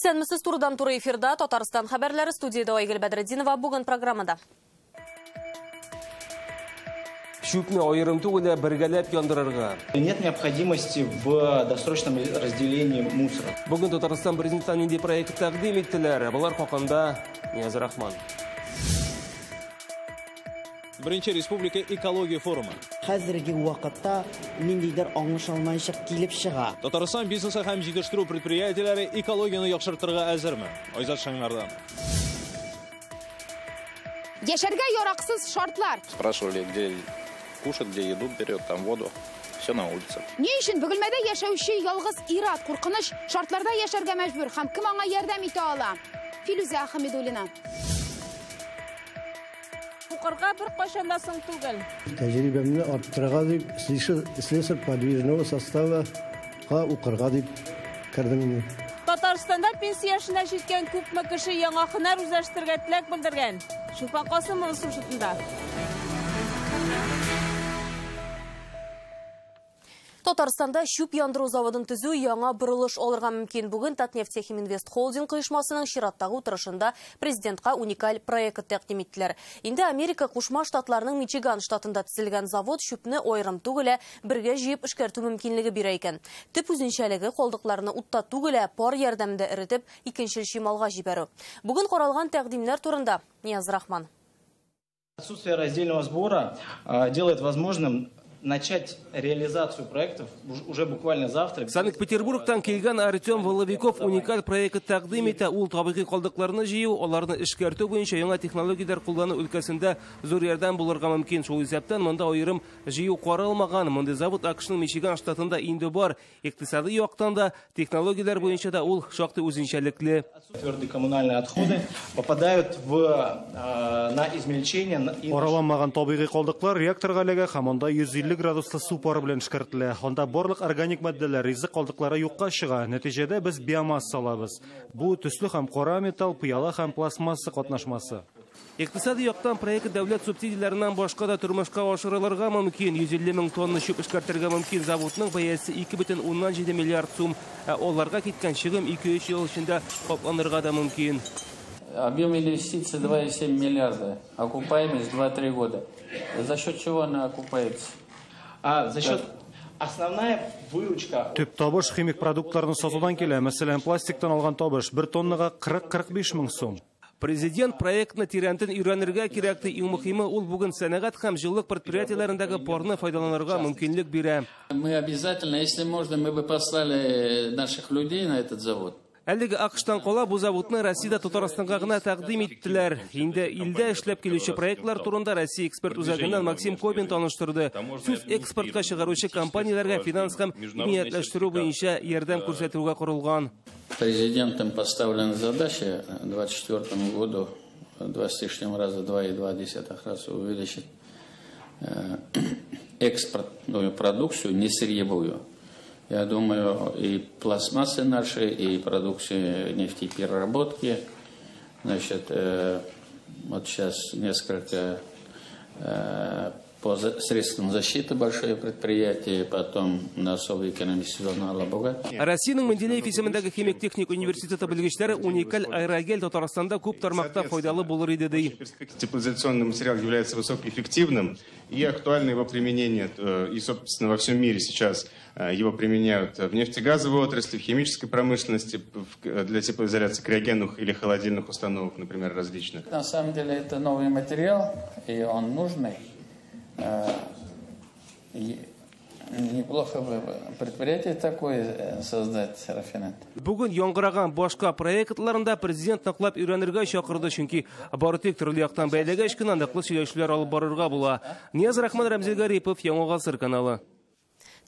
Исәнмесез, турыдан-туры эфирда Татарстан хәбәрләре, студияда Айгөл Бәдретдинова. Бүген программада. Чүпне аерым түгел, бергәләп яндырырга. Нет необходимости в досрочном разделении мусора. Бүген Татарстан президенты нинди проект тәкъдим иттеләр? Болар хакында Нияз Рахман. Беренче республика экология форумы. Хәзерге вакытта ниндидер аңлашылмаенча килеп чыга. Татарстан бизнесы һәм җитештерү предприятиеләре экологияне яхшыртырга әзерме? Айзат Шаңнардан. Яшәргә яраксыз шартлар. Спрашивали, где кушать, где еду берет, там воду. Все на улице. Ни өчен Бөгелмәдә яшәүче ялгыз ир-ат куркыныч шартларда яшәргә мәҗбүр һәм кем аңа ярдәм итә ала? Филүзә Хәмидуллина. Укырга бер кайчан да соң түгел. Тәҗрибәмне арттырырга дип, слесарь подвижного состава укырга дип кердем инде. Татарстанда пенсия яшенә җиткән күпме кеше яңа һөнәр үзләштерергә теләк белдергән. Чулпан Касымова сюжетында. Татарстанда чүп яндыру заводын төзү яңа борылыш алырга мөмкин. Бүген Татнефтехиминвест холдинг оешмасының чираттагы утырышында президентка уникаль проект тәкъдим иттеләр. Инде Америка Кушма Штатларының Мичиган штатында төзелгән завод чүпне аерым түгел, бергә җыеп эшкәртү мөмкинлеге бирә икән. Төп үзенчәлеге калдыкларны утта түгел, пар ярдәмендә эретеп, икенчел чималга җибәрү. Бүген каралган тәкъдимнәр турында Нияз Рахман. Отсутствие раздельного сбора делает возможным начать реализацию проектов уже буквально завтра. Санкт-Петербургтан килгән Артем Воловиков уникаль проект тәкъдим итә. Ул табигый калдыкларны җыю, аларны эшкәртү буенча яңа технологияләр куллану өлкәсендә зур ярдәм булырга мөмкин. Шул исәптән монда аерым җыю каралмаган. Мондый завод АКШның Мичиган штатында инде бар. Икътисади яктан да, технологияләр буенча да ул шактый үзенчәлекле. Твердые коммунальные отходы попадают в на измельчение. Араланмаган табигый калдыклар реакторга эләгә һәм анда 150 градуслы су пары белән эшкәртелә. Анда барлык органик матдәләр, ризык калдыклары юкка чыга. Нәтиҗәдә без биомасса алабыз. Бу төсле һәм кара металл, пыяла һәм пластмасса катнашмасы. Икътисади яктан проект дәүләт субсидияләреннән башка да тормышка ашырылырга мөмкин. 150 мең тонна чүп эшкәртергә мөмкин. Заводның бәясе 2,7 миллиард сум. Ә аларга киткән чыгым 2-3 ел эчендә капланырга да мөмкин. Объем инвестиций 2,7 миллиарда, окупаемость 2-3 года. За счет чего она окупается? За счет основная выручка. Төп табыш химик продуктларны сатудан килә. Мәсәлән, пластиктан алган табыш 1 тоннага 40-45 мең сум. Президент проектны тирәнтен өйрәнергә кирәк ди. Иң мөһиме ул бүген сәнәгать һәм җылылык предприятиеләрендәге парны файдаланырга мөмкинлек бирә. Мы обязательно, если можно, мы бы послали наших людей на этот завод. Әлеге АКШтан кала бу заводны Россиядә Татарстанга гына тәкъдим иттеләр. Инде илдә эшләп килүче проектлар турында Россия эксперт үзәгеннән Максим Кобин таныштырды. Сүз экспортка чыгаручы компанияләргә финанс һәм иминиятләштерү буенча ярдәм күрсәтүгә корылган. Президентом поставлена задача к 2024 году 2 с лишним раза, 2,2 раза увеличить экспортную продукцию, не сырьевую. Я думаю, и пластмассы наши, и продукции нефтепереработки. Значит, вот сейчас несколько по средствам защиты большое предприятие, потом на особый экономический зону Алабуга. Россиянең Менделеев исемендәге химик-техник университеты белгечләре уникаль аэрогель Татарстанда күп тармакта файдалы булыр иде ди. Теплоизоляционный материал является высокоэффективным и актуально его применение, и, собственно, во всем мире сейчас его применяют в нефтегазовой отрасли, в химической промышленности, для теплоизоляции криогенных или холодильных установок, например, различных. На самом деле это новый материал, и он нужный. Неплохо бы предприятие такое создать, рафинад. Бүген яңгыраган башка проектларында президент ныклап өйрәнергә чакырды, чөнки бары тик төрле яктан бәяләгәч кенә ныклы сөйләшүләр алып барырга була. Нияз Рахман, Рәмзил Гарипов, Яңа Гасыр каналы.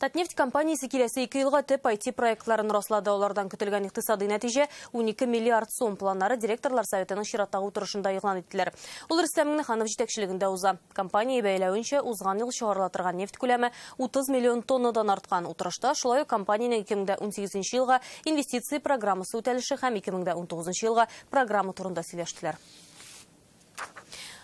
Татнефть компаниясе киләсе 2 елга төп IT проектларын раслады. Алардан көтелгән икътисади нәтиҗә 12 миллиард сум. Планнары директорлар советының чираттагы утырышында игълан иттеләр. Ул Рөстәм Миңнеханов җитәкчелегендә уза. Компания бәяләвенчә, узган ел чыгарыла торган нефть күләме 30 миллион тоннадан арткан. Утырышта шулай ук компаниянең 2018 елга инвестиция программасы үтәлеше һәм 2019 елга программа турында сөйләштеләр.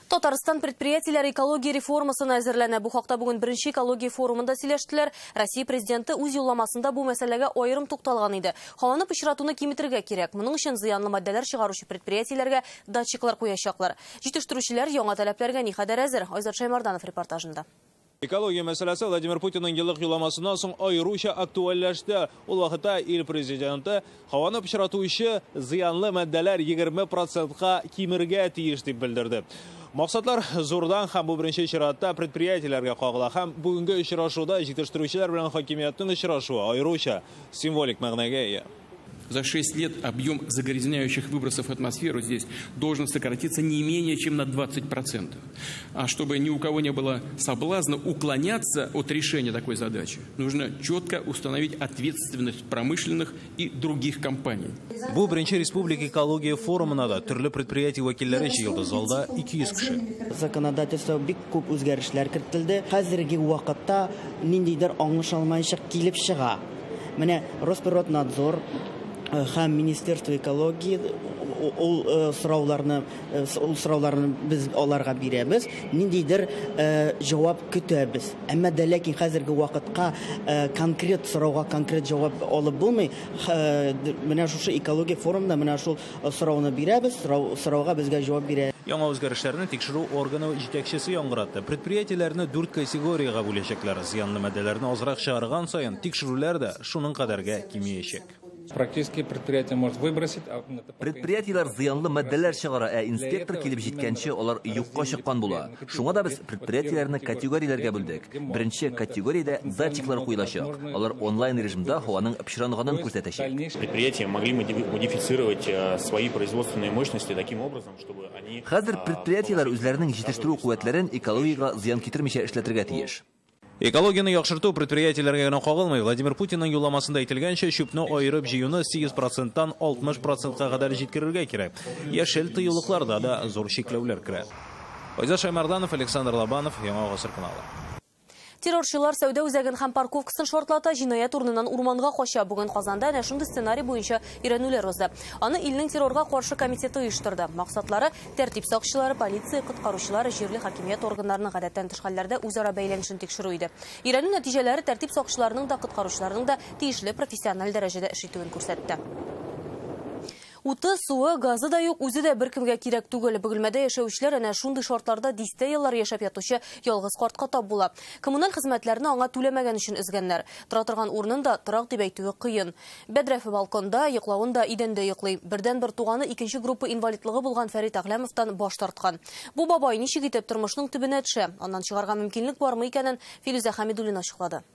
Татарстан предприятиеләре экология реформасына әзерләнә. Бу хакта бүген беренче экология форумында сөйләштеләр. Россия президенты үз юлламасында бу мәсьәләгә аерым тукталган иде. Һаваны пычратуны киметергә кирәк. Моның өчен зыянлы матдәләр чыгаручы предприятиеләргә датчиклар куячаклар. Җитештерүчеләр яңа таләпләргә никадәр әзер? Айзат Шаймарданов репортажында. Экология мәсьәләсе Владимир Путинның еллык юлламасыннан соң аеруча актуальләште. Ул вакытта ил президенты һаваны пычратучы зыянлы матдәләр 20%-ка кимергә тиеш дип белдерде. Максатлар зурдан һәм бу беренче чиратта предприятиеләргә кагыла һәм бүгенге очрашуда җитештерүчеләр белән хакимиятнең очрашуы аеруча символик мәгънәгә ия. За 6 лет объем загрязняющих выбросов в атмосферу здесь должен сократиться не менее чем на 20%. А чтобы ни у кого не было соблазна уклоняться от решения такой задачи, нужно четко установить ответственность промышленных и других компаний. Бу беренче республика экология форумына да төрле предприятие вәкилләре җыелды. Залда 200 кеше. Законодательство бик күп үзгәрешләр кертелде. Хәзерге вакытта ниндидер аңлашылмаенча килеп чыга. Менә Росприроднадзор һәм Министерство экологии ул сорауларны без аларга бирәбез, ниндидер җавап көтәбез. Әмма дә ләкин хәзерге вакытка конкрет сорауга конкрет җавап алып булмый. Менә шушы экология форумында менә шул сорауны бирәбез, сорауга безгә җавап бирә. Яңа үзгәрешләрне тикшерү органы җитәкчесе яңгыратты. Предприятиеләрне 4 категориягә бүләчәкләр. Зыянлы матдәләрне азрак чыгарган саен тикшерүләр дә шуның кадәргә кимиячәк. Практически предприятие может выбросить. Предприятиеләр зыянлы матдәләр чыгара, ә инспектор килеп җиткәнче алар юкка чыккан була. Шуңа да без предприятиеләрне категорияләргә бүлдек. Беренче категориядә датчиклар куелачак. Алар онлайн режимда һаваның пычранганын күрсәтәчәк. Предприятия могли модифицировать свои производственные мощности таким образом, чтобы они... Хәзер предприятиеләр үзләренең җитештерү куәтләрен экологиягә зыян китермичә эшләтергә тиеш. Экологияны яхшырту предприятиеләргә генә кагылмый. Владимир Путинның юлламасында әйтелгәнчә, чүпне аерып җыюны 8%-тан 60%-ка кадәр җиткерергә кирәк. Яшел тыюлыкларда да зур чикләүләр керә. Айзат Шаймарданов, Александр Лобанов, Яңа Гасыр каналы. Террорчылар сәүдә үзәген һәм парковкасын шартлата, җинаять урыныннан урманга кача. Бүген Казанда әнә шундый сценарий буенча өйрәнүләр узды. Аны илнең террорга каршы комитеты оештырды. Максатлары тәртип сакчылары, полиция, коткаручылар, җирле хакимият органнарының гадәттән тыш хәлләрдә үзара бәйләнешен тикшерү иде. Өйрәнү нәтиҗәләре тәртип сакчыларының да, коткаручыларның да тиешле профессиональ дәрәҗәдә эш итүен күрсәтте. Уты, суы, газы да юк, үзе дә беркемгә кирәк түгел. Бөгелмәдә яшәүчеләр әнә шундый шартларда дистә еллар яшәп ятучы ялгыз картка тап була. Коммуналь хезмәтләрне аңа түләмәгән өчен өзгәннәр. Тора торган урынын да торак дип әйтүе кыен. Бәдрәфе балконда, йоклавын да идәндә йоклый. Бердән-бер туганы икенче группа инвалидлыгы булган Фәрит Әгъләмовтан баш тарткан. Бу бабай ничек итеп тормышның төбенә төшә? Аннан чыгарга мөмкинлек бармы икәнен Филүзә Хәмидуллина ачыклады.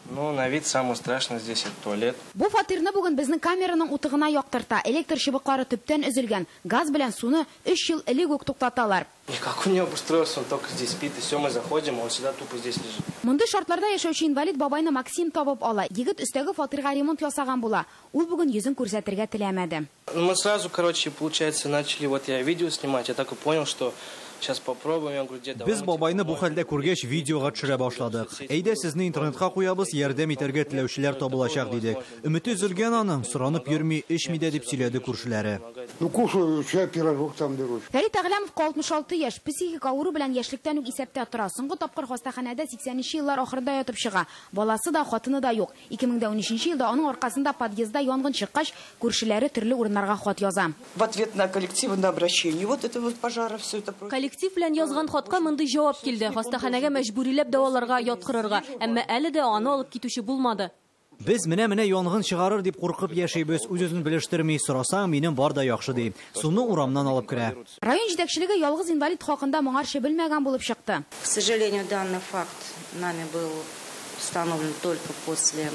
Ну, на вид самое страшное здесь это туалет. Бу фатирны бүген безнең камераның утыгына яктырта. Электр чыбыклары төптән өзелгән. Газ белән суны 3 ел элек үк туктаталар. И как у него обустроился, он только здесь спит, и все, мы заходим, он всегда тупо здесь лежит. Мондый шартларда яшәүче инвалид бабайны Максим табып ала. Егет өстәге фатирга ремонт ясаган була. Ул бүген йөзен күрсәтергә теләмәде. Мы сразу, короче, получается, начали, вот я видео снимать, я так и понял, что сейчас попробуем, я говорю, дед, давай. Без бабайны бу хәлдә күргәч видеога төшерә башладык. Әйдә сезне интернетка куябыз, ярдәм итәргә теләүчеләр табылачак дидек. Өмете өзелгән аның, соранып йөрми, эчми дә дип сөйләде күршеләре. Ну, кушаю, чай, пирожок там берут. Фәрит Әгъләмовка 66 яшь, психик авыру белән яшьлектән үк исәптә тора. Соңгы тапкыр хастаханәдә 80нче еллар ахырында ятып чыга. Баласы да, хатыны да юк. 2013 елда аның аркасында подъездда янгын чыккач, күршеләре төрле урыннарга хат яза. В ответ на коллективное обращение, вот это вот пожара, все это прочее. Коллектив белән язган хатка мондый җавап килде. Хастаханәгә мәҗбүриләп дәваларга яткырырга, әмма әле дә аны алып китүче булмады. Без менә-менә янгын чыгарыр дип куркып яшибез, үз-үзен белештерми, сорасаң, минем бар да яхшы ди. Суны урамнан алып керә. Район җитәкчелеге ялгыз инвалид хакында моңарчы белмәгән булып чыкты. К сожалению, данный факт нами был установлен только после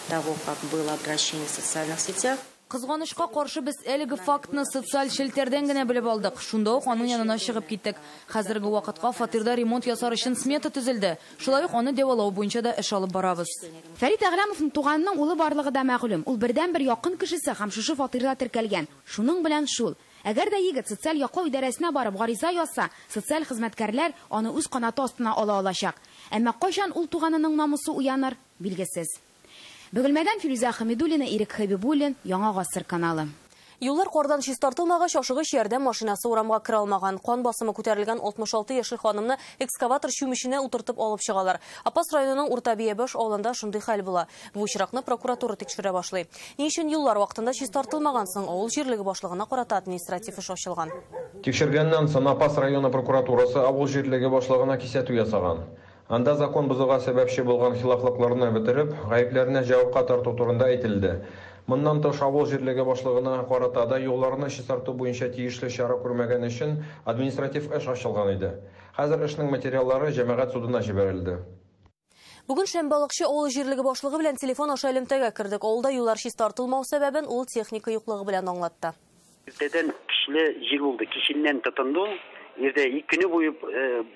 того, как было обращение в социальных сетях. Кызганычка каршы без әлеге фактны социаль челтәрдән генә белеп алдык. Шунда ук аның янына чыгып киттек. Хәзерге вакытка фатирда ремонт ясар өчен смета төзелде. Шулай ук аны дәвалау буенча да эш алып барабыз. Фәрит Әгъләмовның туганының улы барлыгы да мәгълүм. Ул бердән-бер якын кешесе һәм шушы фатирда теркәлгән. Шуның белән шул. Әгәр дә егет социаль яклау идарәсенә барып гариза язса, социаль хезмәткәрләр аны үз канаты астына ала алачак. Әмма кайчан ул туганының намусы уяныр, билгесез. Бөгелмәдән Филүзә Хәмидуллина, Ирек Хәбибуллин, Яңа Гасыр каналы. Юллар кардан чистартылмагач, ашыгыч ярдәм машинасы урамга керә алмаган. Кан басымы күтәрелгән 66 яшьлек ханымны экскаватор чүмеченә утыртып алып чыгалар. Апас районының Урта Биябаш авылында шундый хәл була. Бу очракны прокуратура тикшерә башлый. Ни өчен юллар вакытында чистартылмаган соң, авыл җирлеге башлыгына карата административ эш ачылган. Тикшергәннән соң Апас районы прокуратурасы авыл җирлеге башлыгына кисәтү ясаган. Анда закон бозуга сәбәпче булган хилафлыкларны бетереп, гаепләрне җавапка тарту турында әйтелде. Моннан тыш авыл җирлеге башлыгына карата да юлларны чистарту буенча тиешле чара күрмәгән өчен административ эш ачылган иде. Хәзер эшнең материаллары җәмәгать судына җибәрелде. Бүген Шәмбалыкчы авыл җирлеге башлыгы белән телефон аша элемтәгә кердек. Авылда юллар чистартылмау сәбәбен ул техника юклыгы белән аңлатты. Иртәдән көчле җил булды. Киченнән тотынды. Иртә ике көне буе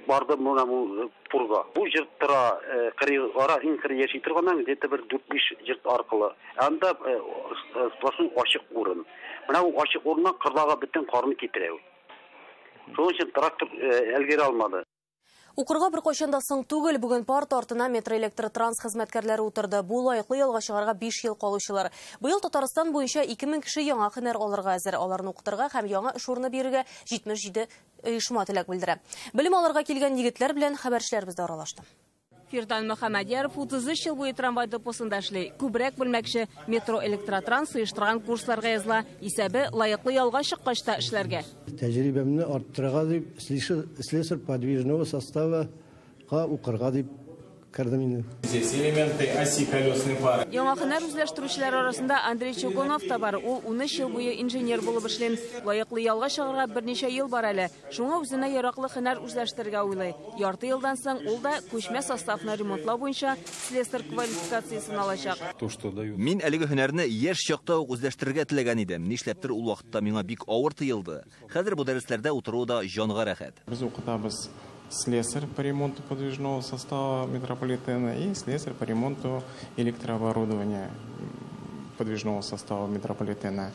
барды моңа бу пурга. Бу җир тора кырый ара иң кырый яши торганнан где-то бер 4-5 җир аркылы. Анда сплошной ачык урын. Менә бу ачык урыннан кырдагы бөтен карны китерә. Шуның өчен трактор өлгерә алмады. Укырга бер кайчан да соң түгел. Бүген парта артына метроэлектротранс хезмәткәрләре утырды. Бу лаеклы ялга чыгарга 5 ел калучылар. Быел Татарстан буенча 2000 кеше яңа һөнәр алырга әзер. Аларны укытырга һәм яңа эш урыны бирергә 77 оешма теләк белдерә. Белем алырга килгән егетләр белән хәбәрчеләребез дә аралашты. Фирдан Мөхәммәдьяров 33 ел буе трамвай депосында эшли. Күбрәк белмәкче метро электротранс оештырган курсларга языла. Исәбе лаеклы ялга чыккач та эшләргә. Тәҗрибәмне арттырырга дип, слесарь подвижного состава укырга дип кердем инде. Здесь элементы оси колесной пары. Яңа һөнәр үзләштерүчеләр арасында Андрей Чугунов та бар. Ул 13 ел буе инженер булып эшли. Лаеклы ялга чыгарга берничә ел бар әле. Шуңа үзенә яраклы һөнәр үзләштерергә уйлый. Ярты елдан соң ул да күчмә составны ремонтлау буенча слесарь квалификациясен алачак. Мин әлеге һөнәрне яшь чакта ук үзләштерергә теләгән идем. Нишләптер ул вакытта миңа бик авыр тоелды. Хәзер бу дәресләрдә утыру да җанга рәхәт. Без укытабыз слесарь по ремонту подвижного состава метрополитена и слесарь по ремонту электрооборудования подвижного состава метрополитена.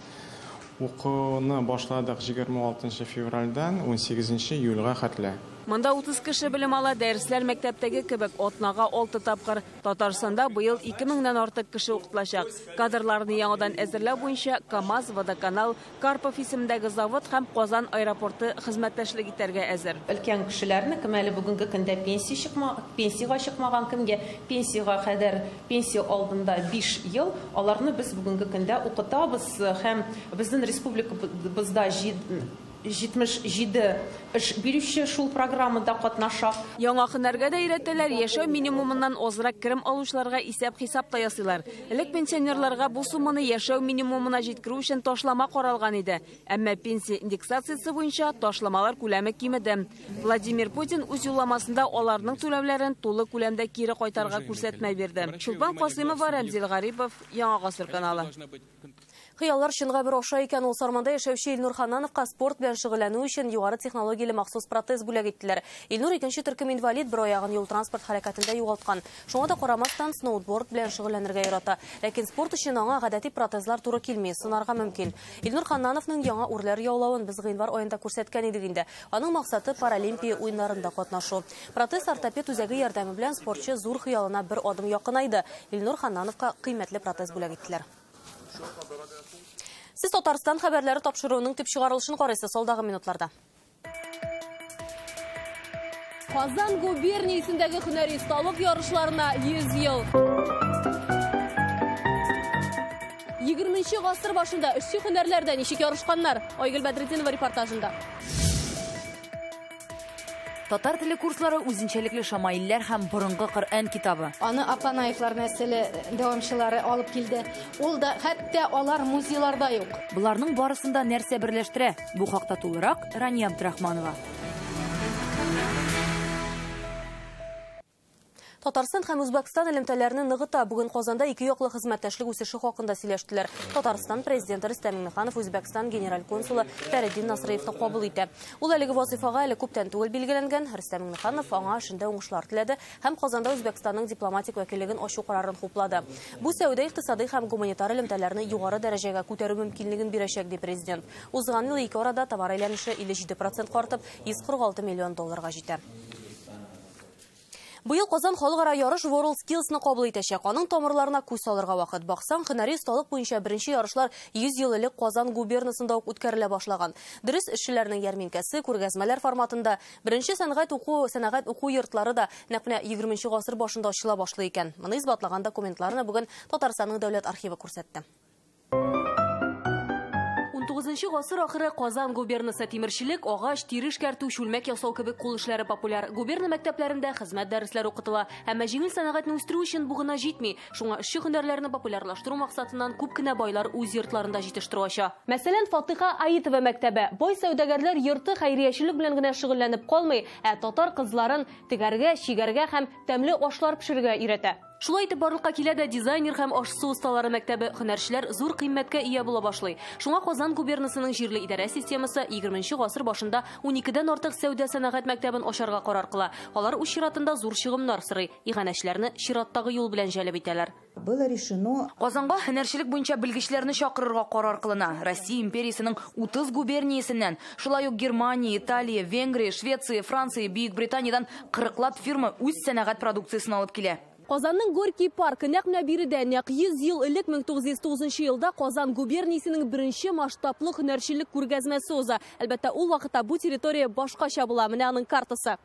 Укуны башладык 26 февральдан 18 июльгә хәтле. Монда 30 кеше белем ала, дәресләр мәктәптәге кебек атнага 6 тапкыр. Татарстанда быел 2000-нән артык кеше укытылачак. Кадрларны яңадан әзерләү буенча КАМАЗ, Водоканал, Карпов исемендәге завод һәм Казан аэропорты хезмәттәшлек итәргә әзер. Өлкән кешеләрне, кем әле бүгенге көндә пенсиягә чыкмаган, кемгә пенсиягә кадәр пенсия алдында 5 ел, аларны без бүгенге көндә укытабыз һәм безнең республикабызда 77 эш бирүче шул программада катнаша. Яңа һөнәргә дә өйрәтәләр, яшәү минимумыннан азрак керем алучыларга исәп-хисап та ясыйлар. Элек пенсионерларга бу сумманы яшәү минимумына җиткерү өчен ташлама каралган иде. Әмма пенсия индексациясе буенча ташламалар күләме кимеде. Владимир Путин үз юлламасында аларның түләүләрен тулы күләмдә кире кайтарырга күрсәтмә бирде. Чулпан Касыймова, Рәмзил Гарипов, Яңа Гасыр каналы. Хыяллар чынга бер аша икән. Ул Сарманда яшәүче Илнур Ханнановка спорт белән шөгыльләнү өчен югары технологияле махсус протез бүләк иттеләр. Илнур икенче төркем инвалид, бер аягын юл транспорт хәрәкәтендә югалткан. Шуңа да карамастан сноуборд белән шөгыльләнергә ярата. Ләкин спорт өчен аңа гадәти протезлар туры килми, сынарга мөмкин. Илнур Ханнановның яңа үрләр яулавын без гыйнвар аенда күрсәткән идек инде. Аның максаты Паралимпия уеннарында катнашу. Протез ортопед үзәге ярдәме белән спортчы зур хыялына бер адым якынайды. Илнур Ханнановка кыйммәтле протез бүләк иттеләр. Сез Татарстан хәбәрләре тапшыруының төп чыгарылышын карыйсыз алдагы минутларда. Казан губерниясендәге һөнәри осталык ярышларына 100 ел. 20 гасыр башында эшче һөнәрләрдә ничек ярышканнар? Айгөл Бәдретдинова репортажында. Татар теле курслары, үзенчәлекле шамаилләр һәм борынгы Коръән китабы. Аны Апанаевлар нәселе дәвамчылары алып килде. Ул да хәтта алар музейларда юк. Буларның барысында нәрсә берләштерә? Бу хакта тулырак Рания Абдрахманова. Татарстан һәм Үзбәкстан элемтәләрне ныгыта. Бүген Казанда ике яклы хезмәттәшлек үсеше хакында сөйләштеләр. Татарстан президенты Рөстәм Миңнеханов Үзбәкстан генераль консулы Фәриддин Насриевны кабул итә. Ул әлеге вазифага әле күптән түгел билгеләнгән. Рөстәм Миңнеханов аңа эшендә уңышлар теләде һәм Казанда Үзбәкстанның дипломатик вәкиллеген ачу карарын хуплады. Бу сәүдә, икътисади һәм гуманитар элемтәләрне югары дәрәҗәгә күтәрү мөмкинлеген бирәчәк, ди президент. Узган ел ике арада товар әйләнеше 57% артып, 146 миллион долларга җитә. Быел Казан халыкара ярыш WorldSkills-ны кабул итәчәк. Аның тамырларына күз салырга вакыт. Баксаң, һөнәри осталык буенча беренче ярышлар 100 ел элек Казан губернасында ук үткәрелә башлаган. Дөрес, эшчеләрнең ярминкәсе күргәзмәләр форматында. Беренче сәнәгать уку йортлары да нәкъ менә 20 гасыр башында ачыла башлый икән. Моны исбатлаган документларны бүген Татарстанның дәүләт архивы күрсәтте. 19 гасыр ахыры Казан губернасы тимерчелек, агач, тире эшкәртү, чүлмәк ясау кебек кул эшләре популяр. Губерна мәктәпләрендә хезмәт дәресләре укытыла. Әмма җиңел сәнәгатьне үстерү өчен бу гына җитми. Шуңа эшче һөнәрләрне популярлаштыру максатыннан күп кенә байлар үз йортларында җитештерү ача. Мәсәлән, Фатыйха Аитова мәктәбе. Бай сәүдәгәрләр йорты хәйриячелек белән генә шөгыльләнеп калмый, ә татар кызларын тегәргә, чигәргә һәм тәмле ашлар пешерергә өйрәтә. Шулай итеп барлыкка килә дә дизайнер һәм аш-су осталары мәктәбе. Һөнәрчеләр зур кыйммәткә ия була башлый. Шуңа Казан губернасының җирле идарә системасы 20 гасыр башында 12-дән артык сәүдә сәнәгать мәктәбен ачарга карар кыла. Алар үз чиратында зур чыгымнар сорый. Иганәчеләрне чираттагы юл белән җәлеп итәләр. Было решено Казанга һөнәрчелек буенча белгечләрне чакырырга карар кылына. Россия империясының 30 губерниясеннән, шулай ук Германия, Италия, Венгрия, Швеция, Франция, Бөек Британиядән 40лап фирма үз сәнәгать продукциясен алып килә. Казанның Горький паркы нәкъ менә биредә нәкъ 100 ел элек 1909 елда Казан губерниясенең беренче масштаблы һөнәрчелек күргәзмәсе уза. Әлбәттә, ул вакытта бу территория башкача була. Менә аның картасы.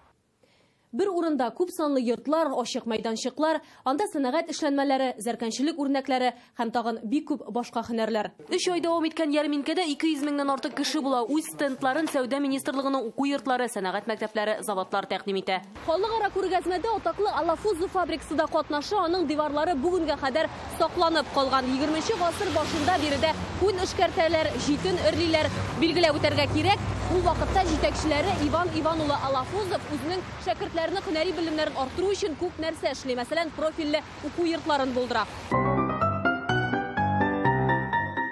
Бер урында күп санлы йортлар, ачык мәйданчыклар, анда сәнәгать эшләнмәләре, зәркәнчелек үрнәкләре һәм тагын бик күп башка һөнәрләр. 3 ай дәвам иткән ярминкәдә 200 меңнән артык кеше була. Үз стендларын сәүдә министрлыгының уку йортлары, сәнәгать мәктәпләре, заводлар тәкъдим итә. Халыкара күргәзмәдә атаклы Алафузов фабрикасы да катнаша, аның диварлары бүгенгә кадәр сакланып калган. 20 гасыр башында биредә күн эшкәртәләр, җитен эрлиләр. Билгеләп үтәргә кирәк, ул вакытта җитәкчеләре Иван Иван улы Алафузов үзенең шәкертләренең һөнәри белемнәрен арттыру өчен күп нәрсә эшли. Мәсәлән, профильле уку йортларын булдыра.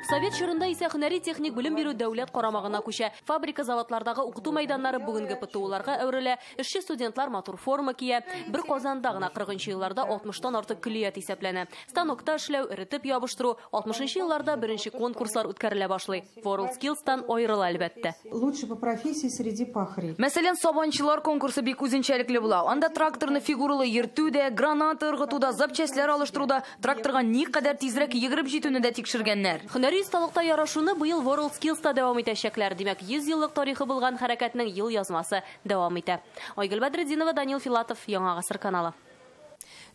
Совет чорында исә һөнәри техник белем бирү дәүләт карамагына күчә. Фабрика, заводлардагы укыту мәйданнары бүгенге ПТУларга әверелә. Эшче студентлар матур форма кия. Бер Казанда гына 40 елларда 60-тан артык көллият исәпләнә. Станокта эшләү, эретеп ябыштыру, 60 елларда беренче конкурслар үткәрелә башлый. WorldSkills-тан аерыла әлбәттә. Лучше по профессии среди пахарей. Мәсәлән, сабанчылар конкурсы бик үзенчәлекле була. Анда тракторны фигуралы йөртү дә, граната ыргыту да, запчастьләр алыштыру да, тракторга никадәр тизрәк йөгереп җитүне дә тикшергәннәр. Һөнәри осталыкта ярышуны быел WorldSkills-та дәвам итәчәкләр. Димәк, 100 еллык тарихы булган хәрәкәтнең ел язмасы дәвам итә. Айгөл Бәдретдинова, Данил Филатов, Яңа Гасыр каналы.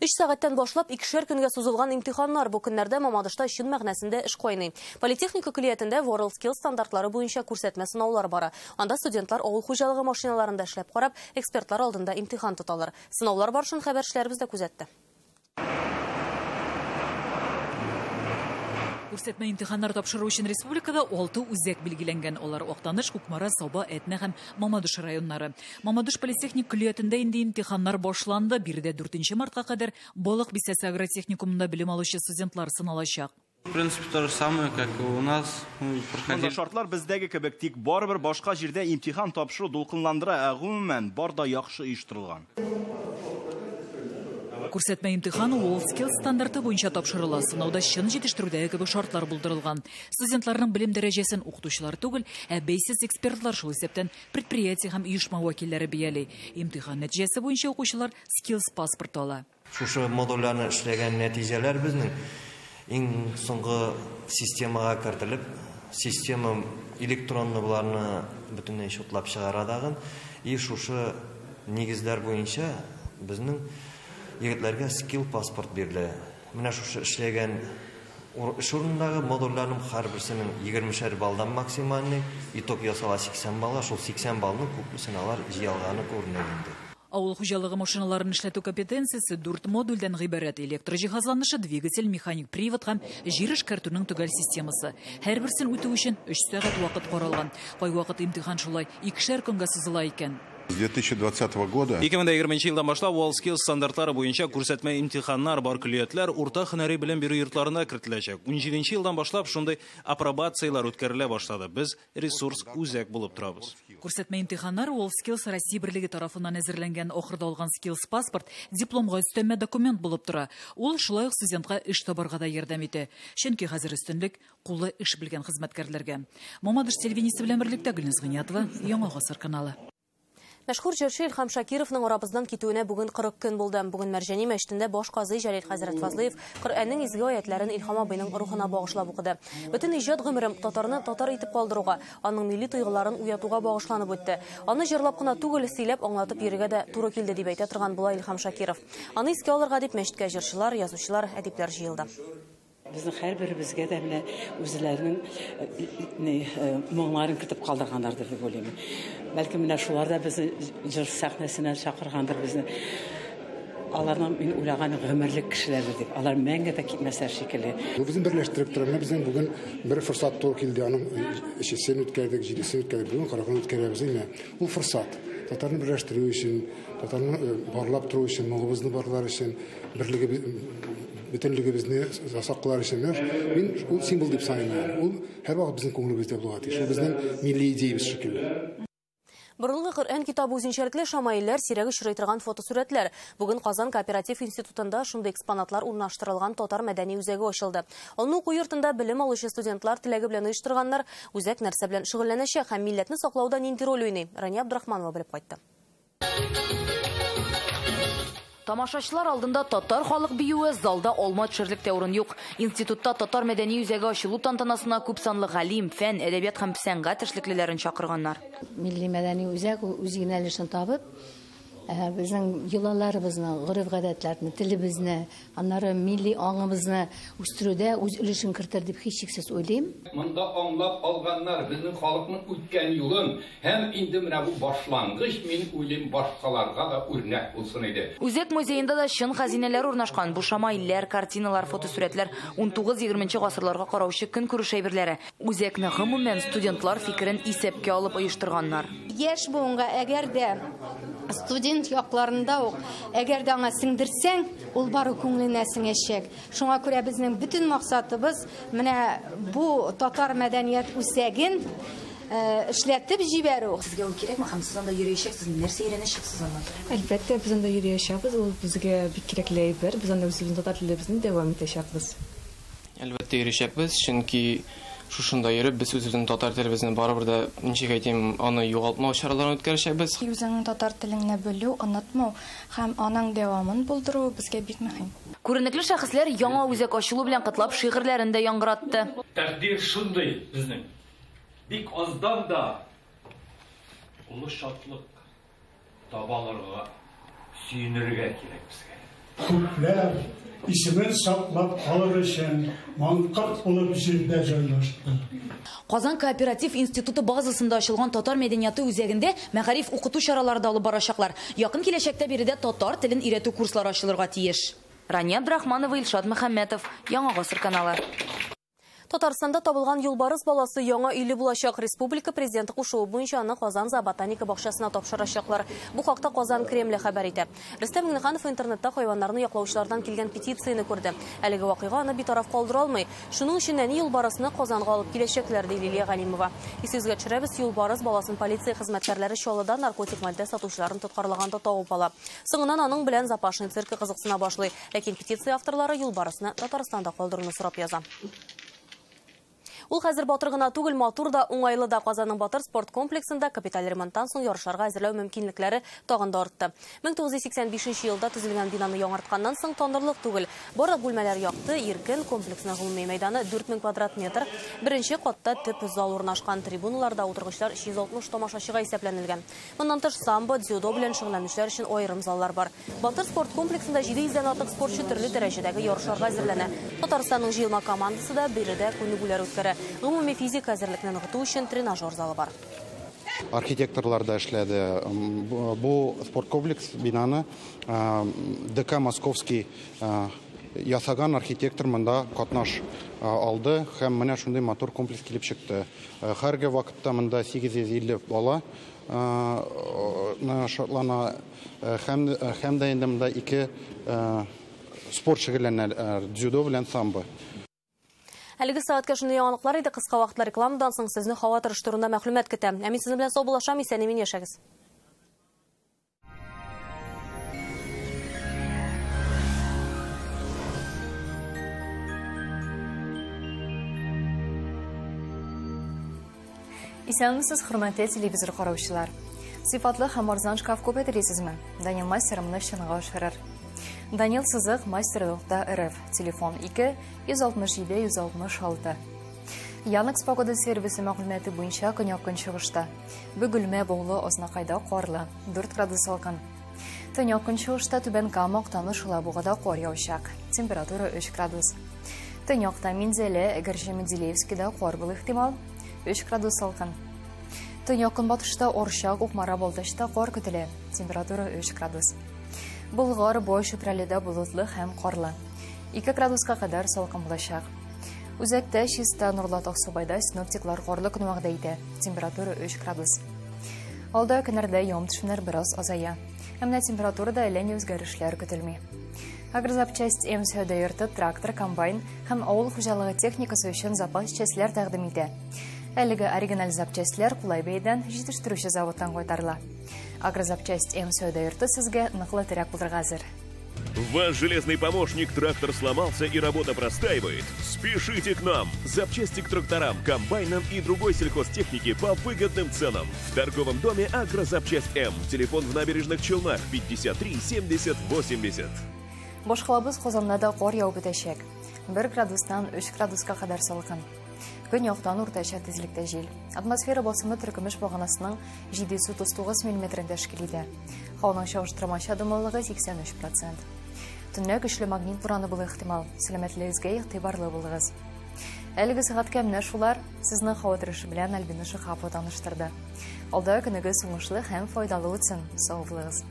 3 сәгатьтән башлап икешәр көнгә сузылган имтиханнар бу көннәрдә Мамадышта чын мәгънәсендә эш кайный. Политехника көллиятендә WorldSkills стандартлары буенча күрсәтмә сынаулар бара. Анда студентлар авыл хуҗалыгы машиналарында эшләп карап, экспертлар алдында имтихан тоталар. Сынаулар барышын хәбәрчеләребез дә күзәтте. Күрсәтмә имтиханнар тапшыру өчен республикада 6 үзәк билгеләнгән. Алар Актаныш, Кукмара, Саба, Әтнә һәм Мамадыш районнары. Мамадыш политехник көллиятендә инде имтиханнар башланды. Биредә 4 мартка кадәр Балык бистәсе агротехникумында белем алучы студентлар сыналачак. В принципе, то же самое, как и у нас. Монда шартлар бездәге кебек, тик барыбер башка җирдә имтихан тапшыру дулкынландыра, ә гомумән бар да яхшы оештырылган. Күрсәтмә имтихан WorldSkills стандарты буенча тапшырыла. Сынауда чын җитештерүдәге кебек шартлар булдырылган. Студентларның белем дәрәҗәсен укытучылар түгел, ә бәйсез экспертлар, шул исәптән предприятие һәм оешма вәкилләре бәяли. Имтихан нәтиҗәсе буенча укучылар Skills паспорты ала. Шушы модульләрне эшләгән нәтиҗәләр безнең иң соңгы системага кертелеп, система электронны буларны бөтенләй шутлап чыгара дагын, и шушы нигезләр буенча безнең егетләргә скилл паспорт бирелә. Менә шушы эшләгән эш урынындагы модульләрнең һәрберсенең 20 баллдан максимальный, итог ясала 80 баллга, шул 80 баллның күпмесен алар җыя алганы күренә инде. Авыл хуҗалыгы машиналарын эшләтү компетенциясе 4 модульдән гыйбарәт: электр җиһазланышы, двигатель, механик привод һәм җир эшкәртүнең төгәл системасы. Һәрберсен үтү өчен 3 сәгать вакыт каралган. Кайвакыт имтихан шулай икешәр көнгә сузыла икән. С 2020 года 2020 елдан башлап WorldSkills стандартлары буенча күрсәтмә имтиханнар бар көллиятләр урта һөнәри белем бирү йортларына кертеләчәк. 17 елдан башлап шундый апробацияләр үткәрелә башлады. Без ресурс үзәк булып торабыз. Күрсәтмә имтиханнар WorldSkills Россия берлеге тарафыннан әзерләнгән. Ахырда алган Skills паспорт дипломга өстәмә документ булып тора. Ул шулай ук студентка эш табарга да ярдәм итә. Чөнки хәзер өстенлек кулы эш белгән хезмәткәрләргә. Мамадыш телевидениесе белән берлектә Гөлназ Гыниятова, Яңа Гасыр каналы. Мәшһүр җырчы Илһам Шакировның арабыздан китүенә бүген 40 көн булды. Бүген Мәрҗани мәчетендә баш казый Җәлил хәзрәт Фазлыев Коръәннең изге аятларын Илһам абыйның рухына багышлап укыды. Бөтен иҗат гомерем татарны татар итеп калдыруга, аның милли тойгыларын уятуга багышланып үтте. Аны җырлап кына түгел, сөйләп, аңлатып йөрергә дә туры килде дип әйтә торган була Илһам Шакиров. Аны искә алырга дип мәчеткә җырчылар, язучылар, әдипләр җыелды. Безнең һәрберебезгә дә менә үзләренең моңнарын көтеп калдырганнардыр дип уйлыйм. Бәлки менә шулар да безне җыр сәхнәсенә чакыргандыр безне. Аларның мин уйлаган гомерлек кешеләрдер дип. Алар мәңге дә китмәсләр шикелле. Бу безне берләштереп тора. Менә безнең бүген бер форсат туры килде. Аның өчесен үткәрдек, җидесен үткәрдек. Бүген кырыгын үткәрәбез инде. Ул форсат. Татарны берләштерү өчен, татарны барлап тору өчен, моңыбызны барлар өчен, берлеге бөтенлегебезне саклар өчен. Мин ул символ дип саныйм. Ул һәрвакыт безнең күңелебездә булырга тиеш. Ул безнең милли идеябез шикелле. Борынгы Коръән китабы үзенчәлекле шамаилләр, сирәк очрый торган фотосурәтләр. Бүген Казан кооператив институтында шундый экспонатлар урнаштырылган татар мәдәни үзәге ачылды. Аны уку йортында белем алучы студентлар теләге белән оештырганнар. Үзәк нәрсә белән шөгыльләнәчәк һәм милләтне саклауда нинди роль уйный? Рания Абдрахманова белеп кайтты. Тамашачылар алдында татар халык биюе, залда алма төшерлек тә урын юк. Институтта татар мәдәни үзәге ачылу тантанасына күп санлы галим, фән, әдәбият һәм сәнгать эшлеклеләрен чакырганнар. Милли мәдәни үзәк үз юнәлешен табып, безнең йолаларыбызны, гореф-гадәтләрне, телебезне, аннары милли аңыбызны үстерүдә үз өлешен кертер дип һичшиксез уйлыйм. Монда аңлап алганнар безнең халыкның үткән юлын һәм инде менә бу башлангыч, мин уйлыйм, башкаларга да үрнәк булсын иде. Үзәк музеенда да чын хәзинәләр урнашкан. Бу шамаилләр, картиналар, фотосурәтләр, 19-20 гасырларга караучы көнкүреш әйберләре. Үзәкне гомумән студентлар фикерен исәпкә алып оештырганнар. Яшь буынга әгәр дә студент якларында ук, әгәр дә аңа сеңдерсәң, ул бары күңеленә сеңәчәк. Шуңа күрә безнең бөтен максатыбыз менә бу татар мәдәният үзәген эшләтеп җибәрү. Сезгә ул кирәкме һәм сез анда йөриячәксез, нәрсә өйрәнәчәксез аннан? Әлбәттә, без анда йөриячәкбез, ул безгә бик кирәкле әйбер. Без анда үзебезнең татар телебезне дәвам итәчәкбез. Әлбәттә йөриячәкбез, чөнки шушында йөреп без үзебезнең татар телебезне барыбер дә, ничек әйтим, аны югалтмау чараларын үткәрәчәкбез. Үзеңнең татар телеңне белү, онытмау һәм аның дәвамын булдыру безгә бик мөһим. Күренекле шәхесләр яңа үзәк ачылу белән котлап шигырьләрен дә яңгыратты. Тәкъдир шундый безнең. Бик аздан да олы шатлык таба алырга, сөенергә кирәк безгә. Күпләр исемен саклап калыр өчен маңкырт булып җирдә җайлашты. Казан кооператив институты базасында ачылган татар мәдәнияте үзәгендә мәгариф укыту чаралары да алып барачаклар. Якын киләчәктә биредә татар телен өйрәтү курслары ачылырга тиеш. Рания Абдрахманова, Илшат Мөхәммәтов, Яңа Гасыр каналы. Татарстанда табылган юлбарыс баласы яңа өйле булачак. Республика президенты кушуы буенча аны Казан зооботаника бакчасына тапшырачаклар. Бу хакта Казан Кремле хәбәр итә. Рөстәм Миңнеханов интернетта хайваннарны яклаучылардан килгән петицияне күрде. Әлеге вакыйга аны битараф калдыра алмый. Шуның өчен әни юлбарысны Казанга алып киләчәкләр, ди Лилия Галимова. Исегезгә төшерәбез, юлбарыс баласын полиция хезмәткәрләре Чаллыда наркотик матдә сатучыларын тоткарлаганда табып ала. Соңыннан аның белән Запашный циркы кызыксына башлый. Ләкин петиция авторлары юлбарысны Татарстанда калдыруны сорап яза. Ул хәзер батыр гына түгел, матур да, уңайлы да. Казанның Батыр спорт комплексында капиталь ремонттан соң ярышларга әзерләү мөмкинлекләре тагын да артты. 1985 елда төзелгән бинаны яңартканнан соң танырлык түгел. Барлык бүлмәләр якты, иркен, комплексның гомуми мәйданы 4000 квадрат метр. Беренче катта төп зал урнашкан, трибуналарда утыргычлар 360 тамашачыга исәпләнелгән. Моннан тыш самбо, дзюдо белән шөгыльләнүчеләр өчен аерым заллар бар. Батыр спорт комплексында 700дән артык спортчы төрле дәрәҗәдәге ярышларга әзерләнә. Татарстанның җыелма командасы да биредә күнегүләр үткәрә. Гомуми физик әзерлекне ныгыту өчен тренажер залы бар. Архитекторлар да эшләде. Бу спорт комплекс бинаны ДК Московский ясаган архитектор монда катнаш алды һәм менә шундый матур комплекс килеп чыкты. Һәрге вакытта монда 850 бала шатлана һәм дә инде монда ике спорт шөгыльләнәләр, дзюдо белән самбо. Әлеге сәгатькә шундый яңалыклар иде. Кыска вакытлы рекламадан соң сезне һава торышы турында мәгълүмат көтә. Ә мин сезнең белән саубуллашам, исән-имин яшәгез. Исәнмесез, хөрмәтле телевизор караучылар. Сыйфатлы һәм арзан шкаф күпе телисезме? Данил мастер моны чынга ашырыр. Данил Сызык мастер.рф. Телефон 2 167 166. Яндекс погода сервисы мәгълүматы буенча көньяк-көнчыгышта. Бөгелмә, Баулы, Азнакайда карлы, 4 градус салкын. Төньяк-көнчыгышта Түбән Кама, Актаныш, Алабугада кар явачак. Температура 3 градус. Төньякта Минзәлә, Әгерҗе, Менделеевскида кар булу ихтимал, 3 градус салкын. Төньяк-көнбатышта Орча, Кукмара, Балтачта кар көтелә. Температура 3 градус. Болгар, Бай, Чүпрәледә болытлы һәм карлы. 2 градуска кадәр салкын булачак. Үзәктә Чиста, Нурлат, Аксубайда синоптиклар карлы көн вәгъдә итә. Температура 3 градус. Алда көннәрдә явым-төшемнәр бераз азая. Ә менә температурада әллә ни үзгәрешләр көтелми. Агрозапчасть М сәүдә йорты трактор, комбайн һәм авыл хуҗалыгы техникасы өчен запас частьләр тәкъдим итә. Әлеге оригиналь запчастьләр кулай бәядән җитештерүче заводтан кайтарыла. Агрозапчасть М сәүдә йорты сезгә ныклы терәк булырга әзер. Ваш железный помощник трактор сломался и работа простаивает? Спешите к нам! Запчасти к тракторам, комбайнам и другой сельхозтехнике по выгодным ценам. В торговом доме «Агрозапчасть М». Телефон в Набережных Челнах 53 70 80. Башкалабыз Казанда да кар явып үтәчәк. 1 градустан 3 градуска кадәр салкын. Көньяктан уртача тизлектә җил. Атмосфера басымы теркөмеш баганасының 739 миллиметрын тәшкил итә. Һаваның чагыштырмача дымлылыгы 83%. Төнлә көчле магнит бураны булу ихтимал. Сәламәтлегегезгә игътибарлы булыгыз. Әлеге сәгатькә менә шулар. Сезне һава торышы белән Альбина Шиһапова таныштырды. Алда көнегез уңышлы һәм файдалы үтсен. Сау булыгыз.